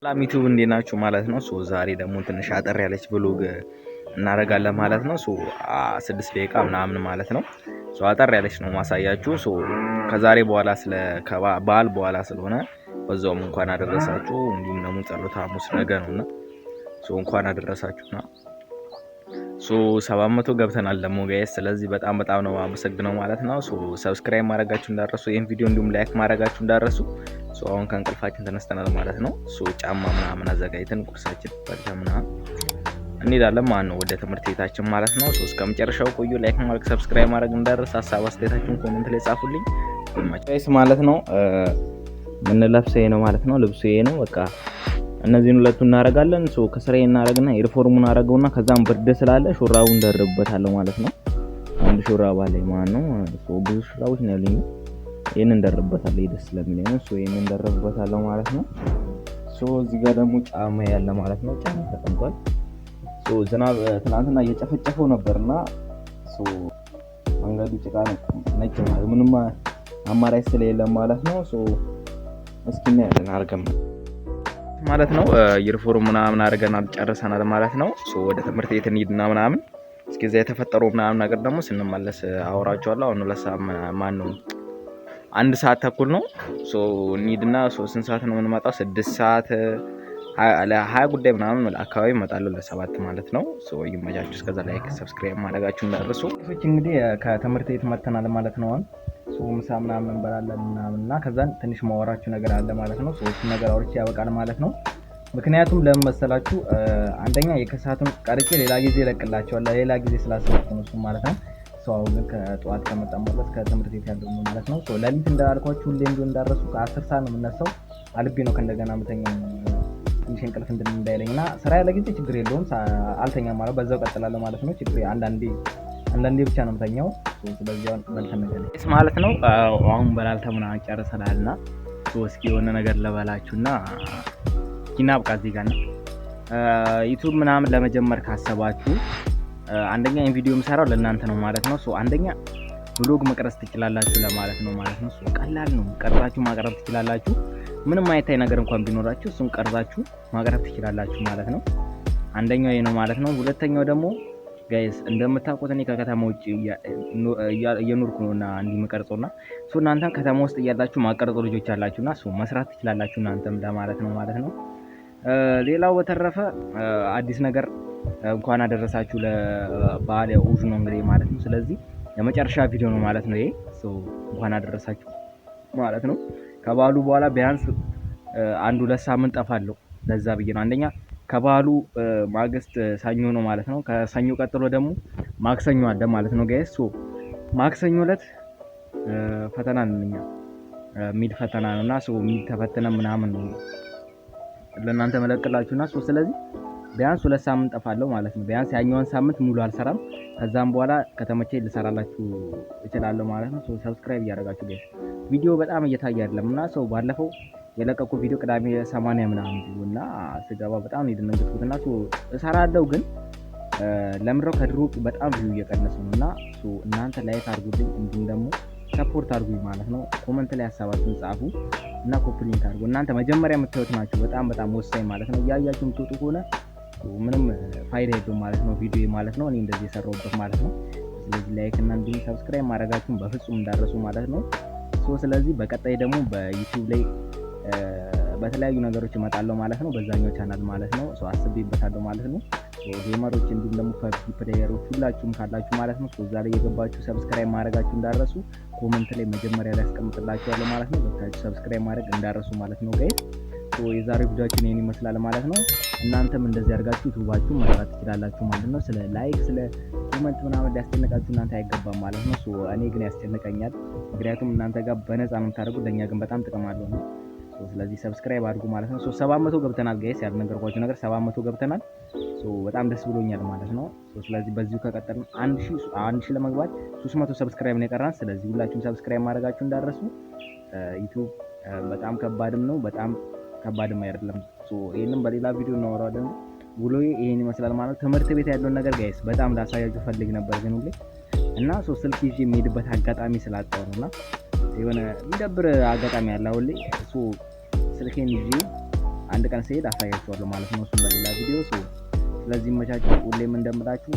ሰላም ዩቲዩብ፣ እንዴት ናችሁ ማለት ነው። So ዛሬ ደግሞ ትንሽ አጠር ያለች vlog እናደርጋለን ማለት ነው። So 6 ደቂቃ ምናምን ማለት ነው። So አጠር ያለች ነው ማሳያችሁ። So ከዛሬ በኋላ ስለ በዓል በኋላ ስለሆነ በዛውም እንኳን አደረሳችሁ። እንዲሁም ደግሞ ጸሎተ ሐሙስ ነገ ነውና so እንኳን አደረሳችሁና so 700 ገብተናል ደግሞ guys። ስለዚህ በጣም በጣም ነው አመሰግነው ማለት ነው። So subscribe ማድረጋችሁ እንዳትረሱ፣ ይህን ቪዲዮ እንዲሁም like ማድረጋችሁ እንዳትረሱ። So አሁን ከእንቅልፋችን ተነስተናል ማለት ነው። So ጫማ ምናምን አዘጋጅተን ቁርሳችን በልተን ምናምን እንሄዳለን ማለት ነው ወደ ትምህርት ቤታችን ማለት ነው። So እስከ መጨረሻው ቆዩ። Like ማድረግ፣ subscribe ማድረግ እንዳትረሱ። ሀሳብ አስተያየታችሁን comment ላይ ጻፉልኝ guys ማለት ነው። የምንለብሰው ይሄ ነው ማለት ነው። ልብሱ ይሄ ነው፣ በቃ እነዚህን ሁለቱ እናደርጋለን። So ከስሬ እናደርግና ዩኒፎርሙን አደርገውና ከዛም ብርድ ስላለ ሹራቡን እንደርብበታለሁ ማለት ነው። አንድ ሹራብ አለኝ ማለት ነው። So ብዙ ሹራቦች ነው ያሉኝ። ይሄንን እንደርብበታለሁ፣ ደስ ስለሚለኝ ነው። So ይሄንን እንደርብበታለሁ ማለት ነው። So እዚህ ጋር ደግሞ ጫማ ያለ ማለት ነው። ጫማ ተቀምጧል። So ዝናብ ትናንትና እየጨፈጨፈው ነበርና so መንገዱ ጭቃ ነው፣ ነጭ ማለት ምንም አማራጭ ስለሌለ ማለት ነው። So እስኪ እናያለን አድርገን ማለት ነው። ዩኒፎርም ምናምን አድርገናል፣ ጨርሰናል ማለት ነው። So ወደ ትምህርት ቤት እንሂድና ምናምን እስኪ እዚያ የተፈጠረው ምናምን ነገር ደግሞ ስንመለስ አወራቸዋለሁ። አሁን 2 ሰዓት፣ ማን ነው፣ 1 ሰዓት ተኩል ነው። So እንሂድና ስንት ሰዓት ነው የምንመጣው? 6 ሰዓት ለ20 ጉዳይ ምናምን አካባቢ እመጣለሁ፣ ለ7 ማለት ነው። So ይመቻችሁ። እስከዛ like subscribe ማድረጋችሁ እንዳትረሱ። እንግዲህ ከትምህርት ቤት መጥተናል ማለት ነው። አሁን so ምሳ ምናምን እንበላለን ምናምን እና ከዛን ትንሽ ማወራችሁ ነገር አለ ማለት ነው። So እሱን ነገር አውርቼ ያበቃል ማለት ነው። ምክንያቱም ለምን መሰላችሁ? አንደኛ የከሰዓቱን ቀርጬ ሌላ ጊዜ እለቅላችኋለሁ። ሌላ ጊዜ ስላሰብኩ ነው እሱ ማለት ነው። So አሁን ግን ከጠዋት ከመጣን በኋላ እስከ ትምህርት ቤት ያለው ነው ማለት ነው። So ሌሊት እንዳልኳችሁ ሁሌም ቢሆን እንዳትረሱ ከ10 ሰዓት ነው የምነሳው። አልቤ ነው ከእንደገና የምተኛው፣ ትንሽ እንቅልፍ እንትን እንዳይለኝ። እና ስራ ያለ ጊዜ ችግር የለውም፣ አልተኛም ማለት በዛው ቀጥላለሁ ማለት ነው። ችግር አንዳንዴ አንዳንዴ ብቻ ነው የምተኛው። ስለዚህ አሁን በልተን ነገር ማለት ነው። አሁን በላልተን ምናምን ጨርሰናል እና እስኪ የሆነ ነገር ልበላችሁና እናብቃ እዚህ ጋር። ዩቲዩብ ምናምን ለመጀመር ካሰባችሁ አንደኛ ይህን ቪዲዮ የምሰራው ለእናንተ ነው ማለት ነው። So አንደኛ vlog መቅረጽ ትችላላችሁ ለማለት ነው ማለት ነው። So ቀላል ነው፣ ቀርጻችሁ ማቅረብ ትችላላችሁ። ምንም አይታይ ነገር እንኳን ቢኖራችሁ እሱን ቀርጻችሁ ማቅረብ ትችላላችሁ ማለት ነው። አንደኛው ይሄ ነው ማለት ነው። ሁለተኛው ደግሞ guys፣ እንደምታውቁት እኔ ከከተማ ውጭ እየኖርኩ ነውና እንዲህ የምቀርጸውና so እናንተም ከተማ ውስጥ እያላችሁ ማቀርጹ ልጆች አላችሁና so መስራት ትችላላችሁ እናንተም ለማለት ነው ማለት ነው። ሌላው በተረፈ አዲስ ነገር እንኳን አደረሳችሁ ለበዓለ ኡዝ ነው እንግዲህ ማለት ነው። ስለዚህ የመጨረሻ ቪዲዮ ነው ማለት ነው ይሄ። So እንኳን አደረሳችሁ ማለት ነው። ከበዓሉ በኋላ ቢያንስ አንድ 2 ሳምንት ጠፋለሁ። ለዛ ብዬ ነው። አንደኛ ከበዓሉ ማግስት ሰኞ ነው ማለት ነው። ከሰኞ ቀጥሎ ደግሞ ማክሰኞ አለ ማለት ነው guys። So ማክሰኞ ዕለት ፈተና ነን እኛ፣ mid ፈተና ነው እና so mid ተፈትነን ምናምን ነው ለእናንተ መለቅላችሁና so ስለዚህ ቢያንስ 2 ሳምንት ጠፋለሁ ማለት ነው። ቢያንስ ያኛውን ሳምንት ሙሉ አልሰራም። ከዛም በኋላ ከተመቸኝ ልሰራላችሁ እችላለሁ ማለት ነው። So subscribe እያደረጋችሁ guys፣ ቪዲዮ በጣም እየታየ አይደለም እና so ባለፈው የለቀቁ ቪዲዮ ቅዳሜ 80 ምናምን view እና ስገባ በጣም ነው የደነገጥኩት። እና so እሰራለሁ ግን ለምድረው ከድሮ በጣም view እየቀነሰ ነው እና so እናንተ like አድርጉልኝ እንዲሁም ደግሞ support አድርጉኝ ማለት ነው። Comment ላይ ሀሳባችሁን ጻፉ እና copy link አድርጉ። እናንተ መጀመሪያ የምታዩት ናችሁ፣ በጣም በጣም ወሳኝ ማለት ነው። እያያችሁ የምትወጡ ከሆነ ምንም ፋይዳ የለውም ማለት ነው ቪዲዮ ማለት ነው። እኔ እንደዚህ የሰራሁበት ማለት ነው። ስለዚህ like እና እንዲሁም subscribe ማድረጋችሁን በፍጹም እንዳትረሱ ማለት ነው። So ስለዚህ በቀጣይ ደግሞ በዩቲዩብ ላይ በተለያዩ ነገሮች እመጣለሁ ማለት ነው። በዛኛው ቻናል ማለት ነው። So አስቤበታለሁ ማለት ነው። Gamer ኦች እንዲሁም ደግሞ PUBG player ኦች ሁላችሁም ካላችሁ ማለት ነው እዛ ላይ የገባችሁ subscribe ማድረጋችሁ እንዳትረሱ። Comment ላይ መጀመሪያ ላይ አስቀምጥላችኋለሁ ማለት ነው። ገብታችሁ subscribe ማድረግ እንዳትረሱ ማለት ነው guys። የዛሬው ቪዲዮአችን ይሄን ይመስላል ማለት ነው። እናንተም እንደዚህ አድርጋችሁ ዩቲዩባችሁ መስራት ትችላላችሁ ማለት ነው። ስለ like፣ ስለ comment ምናምን ሊያስጨንቃችሁ እናንተ አይገባም ማለት ነው። So እኔ ግን ያስጨንቀኛል። ምክንያቱም እናንተ ጋር በነፃ ነው የምታደርጉት፣ ለእኛ ግን በጣም ጥቅም አለው ነው። ስለዚህ subscribe አድርጉ ማለት ነው። So 700 ገብተናል guys፣ ያልነገርኳችሁ ነገር 700 ገብተናል። So በጣም ደስ ብሎኛል ማለት ነው። So ስለዚህ በዚሁ ከቀጠልን 1000 ለመግባት 300 subscribe ነው የቀራን። ስለዚህ ሁላችሁም subscribe ማድረጋችሁ እንዳትረሱ። ዩቲዩብ በጣም ከባድም ነው፣ በጣም ከባድም አይደለም። So ይሄንን በሌላ ቪዲዮ እናወራዋለን። ውሎዬ ይሄን ይመስላል ማለት። ትምህርት ቤት ያለውን ነገር guys በጣም ላሳያችሁ ፈልግ ነበር ግን ሁሌ እና so ስልክ ይዤ የሚሄድበት አጋጣሚ ስላጣሁ ነው እና የሆነ የሚደብር አጋጣሚ አለ አሁን ላይ። So ስልኬን ይዤ አንድ ቀን ስሄድ አሳያችኋለሁ ማለት ነው። እሱም በሌላ ቪዲዮ። ስለዚህ ይመቻችሁ። ሁሌም እንደምላችሁ።